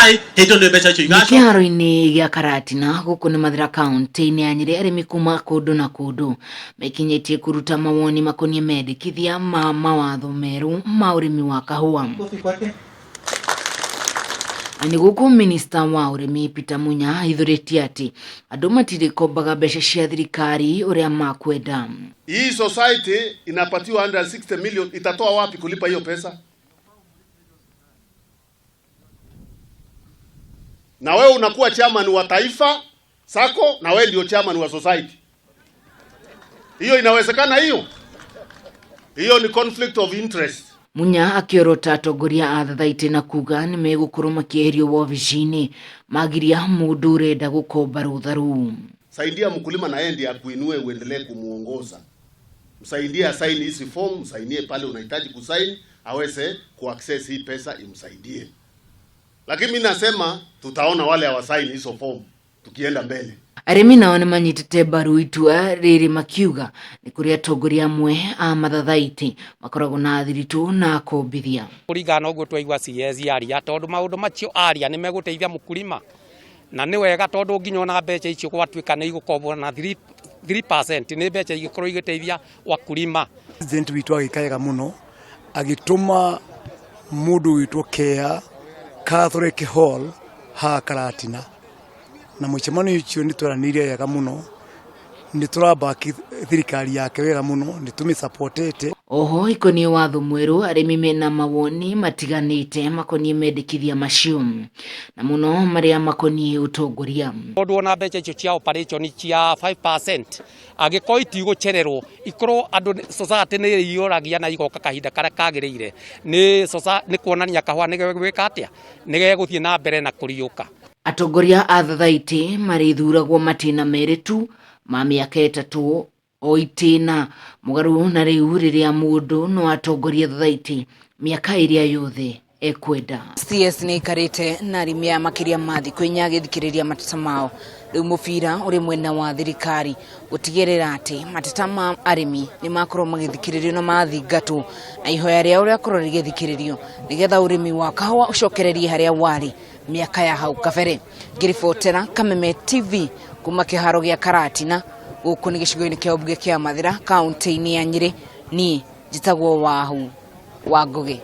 July hĩndĩ ĩyo nĩyo mbeca icio Nĩ igacoka. kĩharo-inĩ gĩa Karatina gũkũ nĩ Mathira kaunti-inĩ ya Nyĩrĩ arĩmi kuma kũndũ na kũndũ mekinyĩtie kũruta mawoni makoniĩ mendekithia ma mawatho merũ ma ũrĩmi wa kahũa. Na nĩ gũkũ minista wa ũrĩmi Peter Munya ahithũrĩtie atĩ andũ matirĩkombaga mbeca cia thirikari ũrĩa makwenda. Hii society inapatiwa 160 million, itatoa wapi kulipa hiyo pesa? Na wewe unakuwa chairman wa Taifa Sacco na wewe ndio chairman wa society. Hiyo inawezekana hiyo? Hiyo ni conflict of interest. Munya akĩorota atongoria a thathaitĩ na kuga nĩ megũkorwo makĩeherio wobici-inĩ magiria mũndũ ũrenda gũkomba rũtha rũu. Saidia mkulima na yeye ndiye akuinue uendelee kumuongoza. Msaidie asaini hizi form, msainie pale unahitaji kusaini aweze kuaccess hii pesa imsaidie. Lakini mimi nasema tutaona wale hawasaini hizo form tukienda mbele. Arĩmi nao nĩ manyitĩte mbaru itua rĩrĩ makiuga nĩ kũrĩ atongoria amwe a mathathaitĩ makoragwo na thiritũ na akombithia. Kũringana na ũguo twaigua CS aria tondũ maũndũ macio aria nĩ megũteithia mũkulima na nĩ wega tondũ nginya ona mbeca icio gwatuĩka nĩ igũkombwo na 3% nĩ mbeca igĩkorwo igĩteithia wakulima. President witũ agĩka wega mũno agĩtũma mũndũ witũ Kea Catholic Hall haha Karatina, na mũcemanio ũcio nĩ twaranĩirie wega mũno, nĩ tũrabaki thirikari yake wega mũno, nĩ tũmĩsupportete. Oho ikoniĩ watho mwerũ arĩmi mena mawoni matiganĩte makoniĩ mendekithia macio na mũno marĩa makoniĩ ũtongoria. Tondũ ona mbeca icio cia operation cia 5% angĩkorwo itigũcererwo ikorwo andũ society nĩ ĩiyũragia na igoka kahinda karĩa kagĩrĩire, nĩ kuonania kahũa nĩ gegwĩka atĩa, nĩ gegũthiĩ na mbere na kũriũka. Atongoria a thathaitĩ marĩthuragwo matĩna merĩ tu ma mĩaka ĩtatũ o itĩna mũgarũ na rĩu rĩrĩa mũndũ no atongorie thathaitĩ mĩaka ĩrĩa yothe ekwenda. CS nĩ aikarĩte na arĩmi aya makĩria ma thikũ inya agĩthikĩrĩria mateta mao. Rĩu mũbira ũrĩ mwena wa thirikari gũtigĩrĩra atĩ mateta ma arĩmi nĩ makorwo magĩthikĩrĩrio na mathingatwo na ihoya rĩao rĩakorwo rĩgĩthikĩrĩrio nĩgetha ũrĩmi wa kahũa ũcokererie harĩa warĩ mĩaka ya hau kabere. Ngĩribotera Kameme TV kuma kĩharo gĩa Karatina gũkũ nĩ gĩcigo-inĩ kĩa ũmbunge kĩa Mathĩra kaunti-inĩ ya Nyĩrĩ, niĩ njĩtagwo Wahu wa Ngũgĩ.